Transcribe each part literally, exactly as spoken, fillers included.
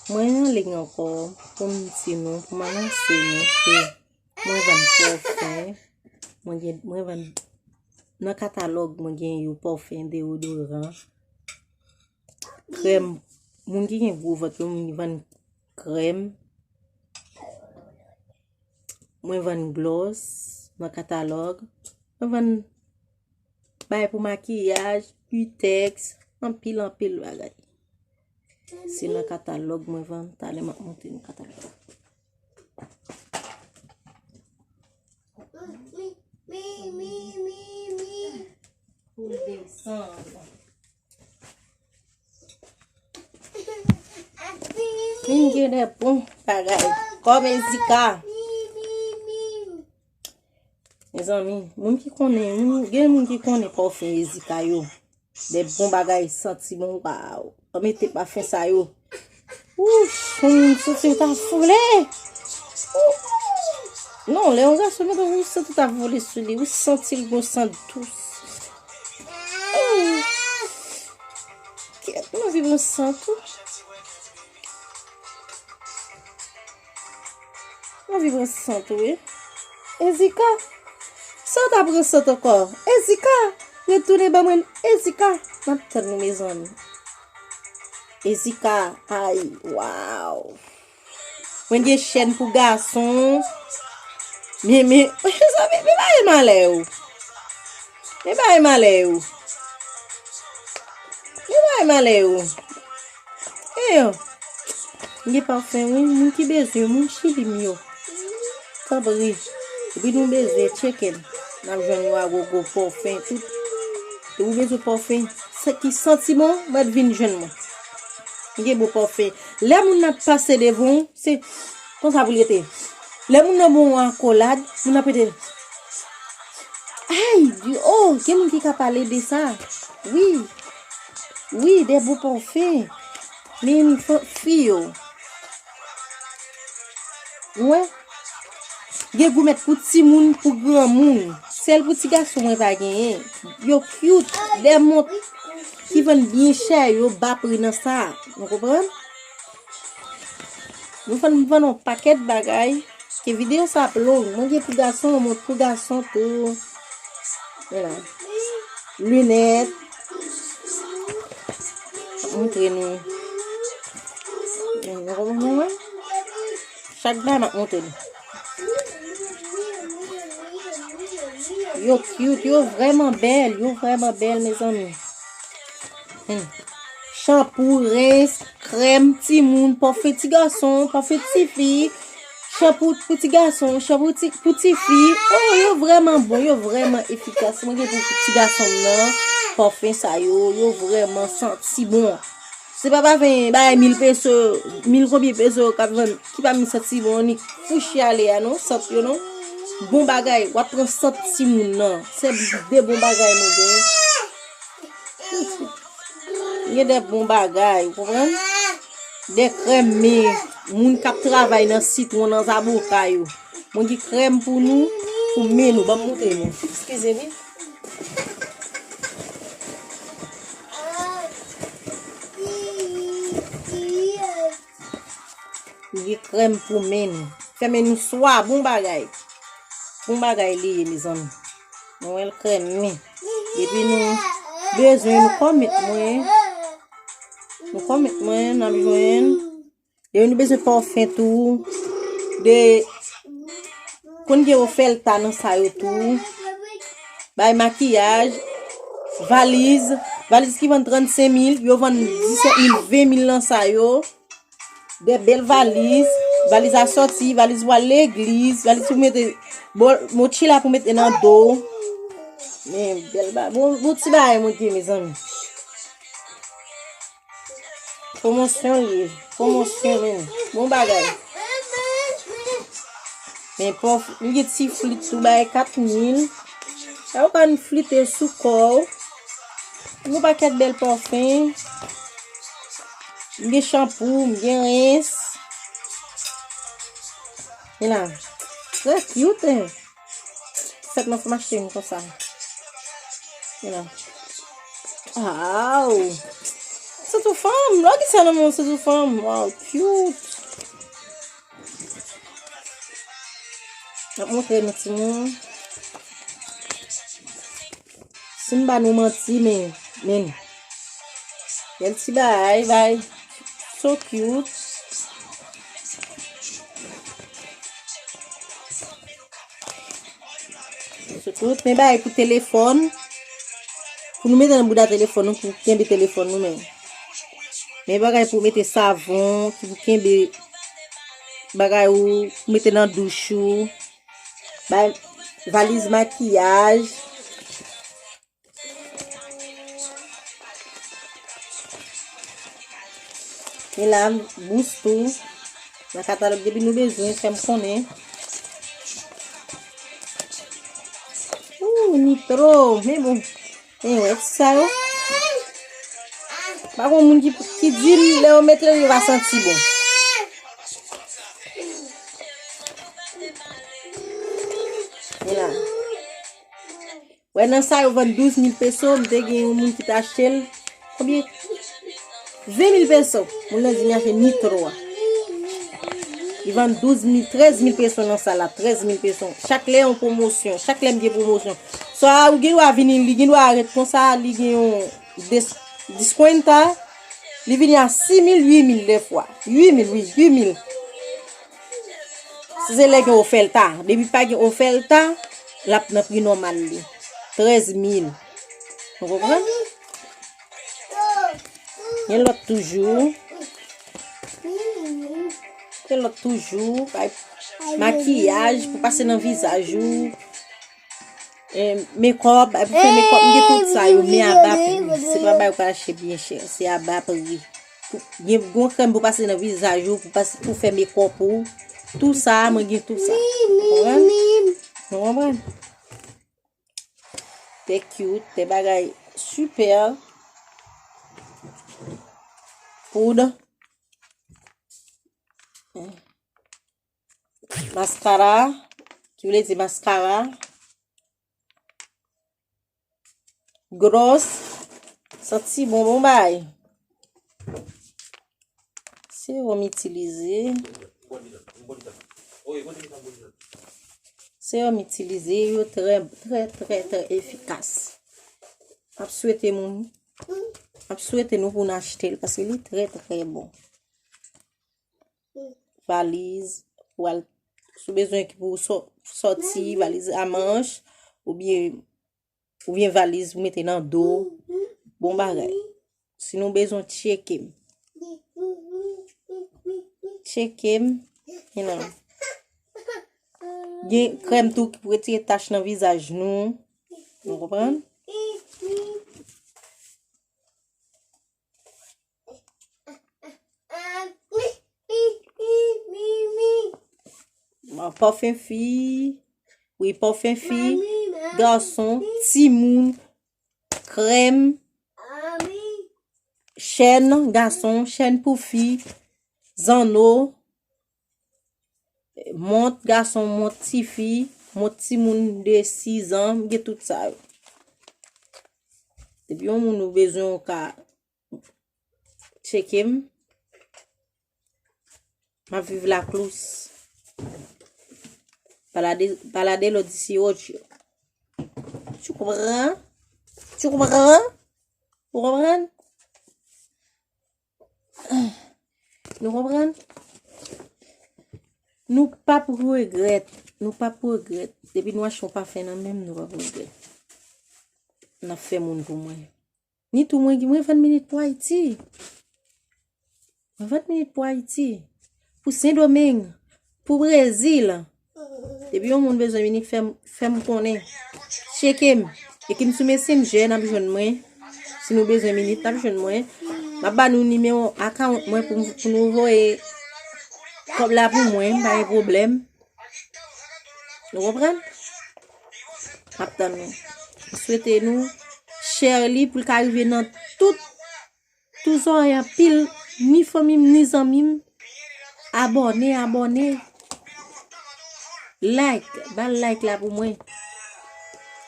Mwen an liy ankò pou m di nou, pou m anonse nou ke mwen vann pòfen. Mwen gen, mwen vann nan katalòg, mwen gen yo pòfen, deodoran, krèm. Moun ki gen gwo vant yo, mwen vann krèm. Mwen vann glòs nan katalòg. Mwen vann bagay pou makiyaj, itèks, anpil, anpil bagay. Se nan katalòg mwen vann, talè m ap montre nou katalòg. Pou desann. Vin gen de bon bagay. Kòm Ezika. Mezanmi, moun ki konnen, moun, gen moun ki konnen pòfen Ezika yo. De bon bagay santi bon, waw. An mete pafen sa yo. Ou, ou santi w ta vole. Ou, non, lè yon gason mete ou santi w ta vole sou li, ou santi l gon sant dous. Ou, kèt, mwen anvi pran sant ou. Mwen anvi pran sant ou, wi. Ezika, sa w ta pran sant ankò? Ezika, retounen ban mwen Ezika. M ap tann nou, mezanmi. Ezika, ay, waw. Mwen gen chèn pou gason. Men, men, mezanmi, men bagay malè yo. Men bagay malè yo. Men bagay malè yo. E yo. M gen pafen, wi. Moun ki bezwen, moun Chili m yo. Tanpri. Depi nou bezwen, tcheke m. N ap jwenn yo agogo, pòfen, tout. Depi w bezwen pòfen, sa ki santi bon, mèt vin jwenn mwen. M gen bon pòfen. Lè moun nan ap pase devan w, se konsa pou l rete. Lè moun nan ba w yon akolad, moun nan ap rete. Ay, di, oh, gen moun ki ka pale de sa. Wi. Wi, de bon pòfen. Men fi yo. Ou wè? Gen goumèt pou timoun, pou granmoun. Sèl pou ti gason mwen pa genyen. Yo cute. De mont ki vann byen chè, yo ba pri nan sa. Nou konprann? Nou fann vann yon pakèt bagay. Ke videyo sa ap long. Mwen gen pou gason, mwen pou gason tou. Vwala. Linèt. Montre nou. Nou konprann mwen? Chak bagay m ap montre nou. Yo cute, yo vrèman bèl, yo vrèman bèl, mezanmi. Hmm. Chanpou, rens, krèm, timoun, pòfen ti gason, pòfen ti fi, chanpou pou ti gason, chanpou ti, pou ti fi. Oh, yo vrèman bon, yo vrèman efikas. Mwen gen pou ti gason m nan, pòfen sa yo, yo vrèman santi bon. Se pa pafen bagay mil peso, mil konbyen peso k ap vann, ki pa menm santi bon, ni fouchi ale a non, sant yo non. Bon bagay, w ap pran sant timoun nan. Se de bon bagay mwen gen. M gen de bon bagay, ou konprann? De krèm men moun k ap travay nan sitwon, nan zaboka yo. Mwen gen krèm pou nou, pou men nou. Ban m montre nou. Eskize wi. M gen krèm pou men nou. Fè men nou swa, bon bagay. Bon bagay li ye, mezanmi. Nou wè l krèm men. Depi nou bezwen, nou kòmèt mwen. Nou kòmèt mwen, n ap jwenn. Depi nou bezwen pòfen tou. De, konn gen ofèlta nan sa yo tou. Bay makiyaj, valiz, valiz ki vann trannsenk mil, yo vann disèt mil, ven mil nan sa yo. De bèl valiz, valiz asòti, valiz pou al legliz, valiz pou mete, bo-, mochila pou mete nan do. Men, bèl ba-, bon, bon ti bagay mwen gen, mezanmi. Pwomosyon li ye, pwomosyon, men, bon bagay. Men, pòf, m gen ti flit tou, bay kat mil. Sa yo ka flite sou kò w. M gen pakèt bèl pòfen. M gen chanpou, m gen rens. E la. Trè cute, hein. Fèt nan fè mache m konsa. E la. Aw. Santi w fanm, lò ki sa nan men w santi w fanm. Wow, cute. M ap montre nou timoun. Si m ba nou manti, men, men. Bèl ti bagay, bay. So cute. Sou tout, men bagay pou telefòn. Pou nou mete nan bouda telefòn nou, pou kenbe telefòn nou menm. Men bagay pou mete savon, ki pou kenbe bagay ou, pou mete nan douch ou. Bay valiz makiyaj. E la, bous tou. Nan katalòg, depi nou bezwen, fè m konnen. Ooh, Nitro. Men bon. Men wè, ti sa yo. Pa gon moun ki, ki di l, lè yo mete l, yo va santi bon. Men la. Wè, nan sa yo vann douz mil peso, m te gen yon moun ki t achte l. Konbyen? Ven mil peso. Moun nan di m achte Nitro a. Li vann douz mil, trèz mil peso nan sa la, trèz mil peso. Chak lè yon pwomosyon, chak lè m gen pwomosyon. Sa ou gen dwa vini, li gen dwa ret konsa, li gen yon dis-, diskwenta. Li vini a sis mil, uit mil dèfwa. Uit mil, wi, uit mil. Si se lè gen ofèlta. Depi pa gen ofèlta, l ap nan pri nòmal li. Trèz mil. Ou konprann? Gen lòt toujou. Gen lòt toujou. Bay makiyaj pou pase nan vizaj ou. E, mekòp, bay pou fè mekòp, m gen tout sa yo, men a ba pri. Se pa bay ou ka achte byen chè, se a ba pri. Pou, gen bon krèm pou pase nan vizaj ou, pou pase, pou fè mekòp ou. Tout sa, mwen gen tout sa. Ou konprann? Ou konprann? Te cute, te bagay super. Poud. Maskara, ki vle di maskara. Gros, santi bon, bon bay. Serum itilize. Serum itilize, yo trè, trè, trè, trè efikas. M ap swete moun, m ap swete nou pou n achte l, paske li trè, trè bon. Valiz, pou al, si w bezwen ki pou sò-, sòti, valiz a manch, oubyen, oubyen valiz pou mete nan do, bon bagay. Si nou bezwen, tcheke m. Tcheke m, you know. Gen krèm tou ki pou retire tach nan vizaj nou. Nou konprann? Bon, pafen fi. Wi, pafen fi. Gason, timoun, krèm, chèn, gason, chèn pou fi, zanno, mont gason, mont tifi, mont timoun de sis an, m gen tout sa yo. Depi yon moun ou bezwen, ou ka tcheke m. M ap viv Laklous. Palade, palade lo dieciocho. Tu comprends? Tu comprends? Ou konprann? Nou konprann? Nou p ap regrèt. Nou p ap regrèt. Depi nou achte yon pafen nan men m, nou p ap regrèt. N ap fè moun pou mwen. Ni tou mwen, mwen vann minit pou Ayiti. Mwen vann minit pou Ayiti. Pou Sendomeng. Pou Brezil. Depi yon moun bezwen minit, fè m, fè m konnen. Tcheke m. Ekri m sou Messenger, n ap jwenn mwen. Si nou bezwen minit, n ap jwenn mwen. M ap ba nou nimewo account mwen pou, pou nou voye kòb la pou mwen, pa gen pwoblèm. Nou konprann? M ap tann nou. M swete nou share li pou l ka rive nan tout, tout zòrèy anpil, ni fanmi m, ni zanmi m. Abòne, abòne. Like, ba l like la pou mwen.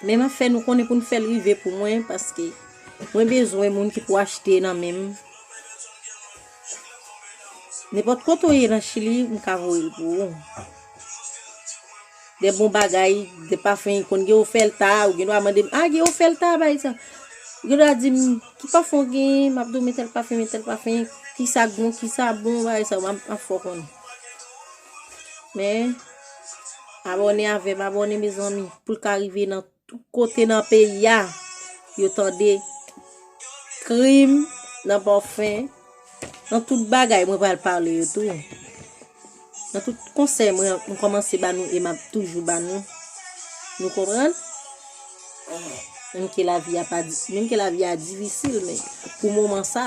Men m ap fè nou konnen pou n fè l rive pou mwen, paske mwen bezwen moun ki pou achte nan men m. Nenpòt kote w ye nan Chili, m ka voye l pou ou. De bon bagay, de pafen, konn gen ofèlta, ou gen dwa mande m, "Ah, gen ofèlta, bay sa." Ou gen dwa di m, "Ki pafen w gen?" M ap di w, "Men tèl pafen, men tèl pafen, kisa k bon, kisa bon, bay sa," m ap, m ap fè w konnen. Men, abòne avè m, abòne, mezanmi, pou l ka rive nan tout kote nan peyi a, yo tande krim nan pafen, nan tout bagay mwen pral pale yo tou. Nan tout konsèy mwen, mwen kòmanse ba nou e m ap toujou ba nou. Nou konprann? Menm ke lavi a pa di, menm ke lavi a difisil, men pou moman sa,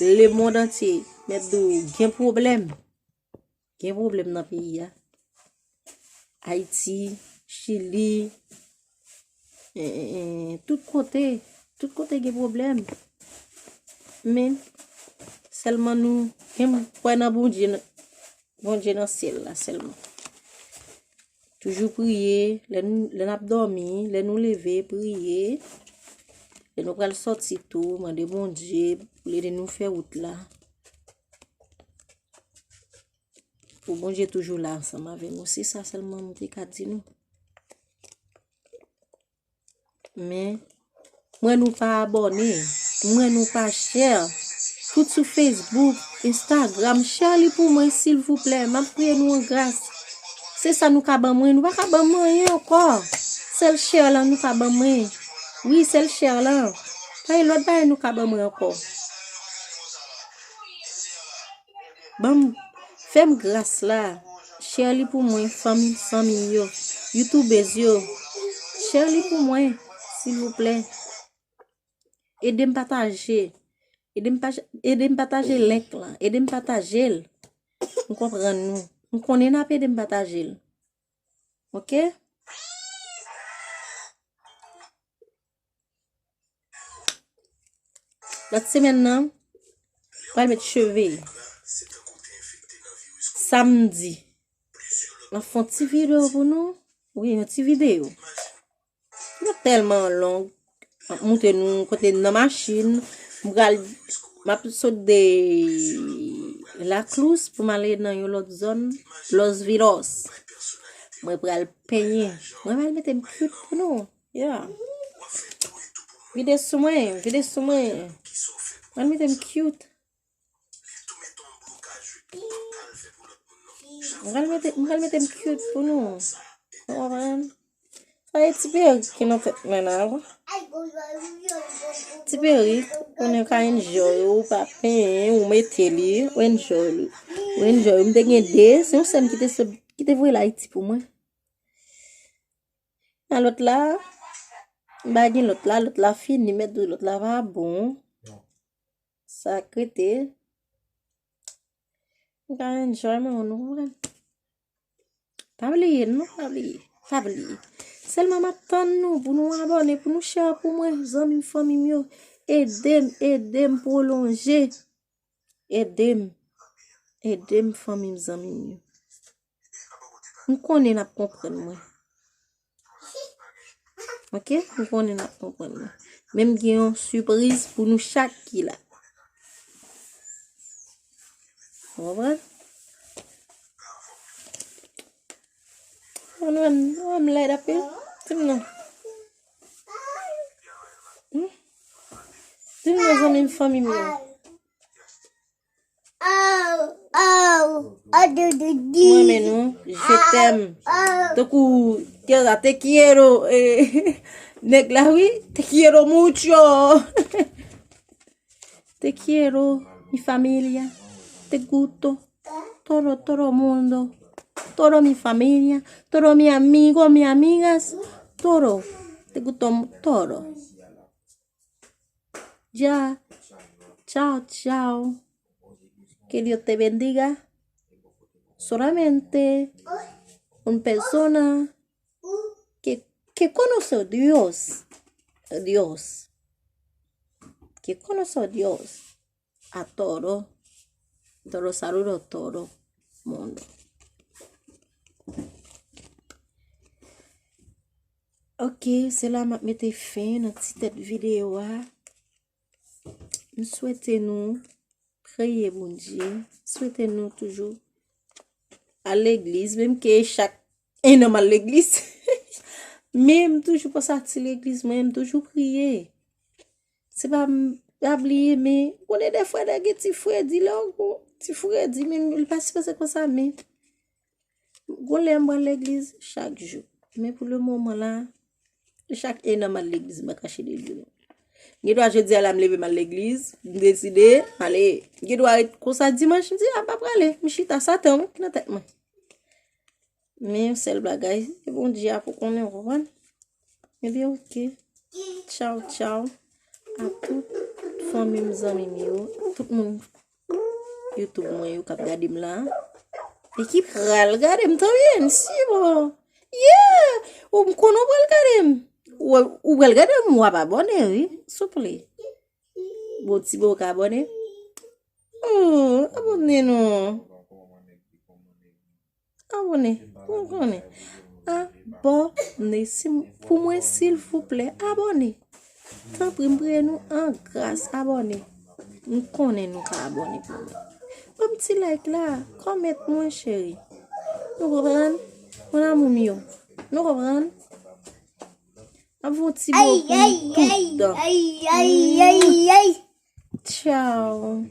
lemonn antye mèt di w gen pwoblèm. Gen pwoblèm nan peyi a. Ayiti, Chili, eh, eh, eh, tout kote, tout kote gen pwoblèm. Men, sèlman nou, men kwè nan Bondye, nan, Bondye nan syèl la sèlman. Toujou priye, lè nou, lè n ap dòmi, lè nou leve, priye. Lè nou pral sòti tou, mande Bondye pou l ede nou fè wout la. Pou Bondye toujou la ansanm avè nou. Se sa sèlman m te ka di nou. Men, mwen nou pa abòne, mwen nou pa share. Tout sou Facebook, Instagram, share li pou mwen, silvouplè. M ap priye nou an gras. Se sa nou ka ban mwen, nou pa ka ban mwen anyen ankò. Sèl share lan nou ka ban mwen. Wi, sèl share lan. Pa gen lòt bagay nou ka ban mwen ankò. Ban m, fè m gras la. Share li pou mwen, fanmi, fanmi m yo. Youtubez yo. Share li pou mwen, silvouplè. Ede m pataje. Ede m pa-, ede m pataje link lan. Ede m pataje l. M konprann nou. M konnen n ap ede m pataje l. Ok? Lòt semèn nan, pral met cheve. Samdi. M ap fè yon ti videyo pou nou. Wi, yon ti videyo. Li pa tèlman long. M ap montre nou kote m nan machin. M pral, m ap sot de Laklous pou m ale nan yon lòt zòn, Los Vilos. Mwen pral penyen. Mwen pral mete m cute pou nou. Yeah. Vide sou mwen, vide sou mwen. Mwen mete m cute. Mwen mete, mwen mete m cute pou nou. Ou konprann? Sa e ti perik ki nan tèt mwen la, wi. Ti perik, konnen w ka enjoy, ou pa penyen, ou mete li, ou enjoy li. Ou enjoy, m te gen de, se yon sè m ki te sot, ki te voye l Ayiti pou mwen. A lòt la, m pa gen lòt la, lòt la fini, mèt di lòt la pa bon. Sa k rete. M ka enjoy mwen, nou konprann. Pa bliye, non, pa bliye. Pa bliye. Sèlman m ap tann nou pou nou abòne, pou nou share pou mwen, zanmi m, fanmi m yo. Ede m, ede m pwolonje. Ede m. Ede m, fanmi m, zanmi m yo. M konnen n ap konprann mwen. Ok? M konnen n ap konprann mwen. Men m gen yon sipriz pou nou chak ki la. Ou konprann? Ou konprann? Ou konprann m lèd anpil? Di m non. Hmm? Di m non, zanmi m, fanmi m yo. Mwen renmen nou, je t'aime. Tankou, Kiara, te quiero, eh, nèg la, wi, te quiero mucho. Te quiero, mi familia, te gusto, todo, todo mundo, todo mi familia, todo mi amigo, mi amigas, todo, te gusto, todo. Ya. Chao, chao. Que Dios te bendiga. Solamente una persona que, que conoce a Dios, Dios, que conoce a Dios, a todo, todo saludo, todo mundo. Ok, se la m ap mete fen nan ti tèt videyo a. M swete nou Priye Bondye. Swete nou toujou al legliz, menm ke chak en an m al legliz. Men m toujou panse a ti legliz mwen, m toujou priye. Se pa m pa bliye, men konnen defwa nèg gen ti fredi lè w gon ti fredi, men li pa sipoze konsa, men gon lè m pral legliz chak jou. Men pou le moman la, chak en an m al legliz, m pa kache de li non. Gen dwa jodi a la m leve m al legliz, m deside, ale. Gen dwa ret konsa dimanch, m di, a m pa prale, m chita, sa tan wi ki nan tèt mwen. Men yon sèl bagay, se Bondye a pou konnen, w konprann? Ebyen, oke. Tchaw, tchaw. A tout fanmi m, zanmi m yo, tout moun YouTube mwen yo k ap gade m la. E ki pral gade m, tanbyen, si bon. Yeah! Ou m konnen w pral gade m. Ou, ou pral gade m, w ap abòne, wi, souple. Bon, ti bo ka abòne. Oh, abòne non. Abòne. Pou m konnen. Abòne. Si m- pou mwen, silvouplè, abòne. Tanpri, m priye nou an gras, abòne. M konnen nou ka abòne pou mwen. Ban m ti like la, kòmèt mwen, cheri. Nou konprann? Mon amour m yo. Nou konprann? M ap fè yon ti bo pou nou tout. Tchaw.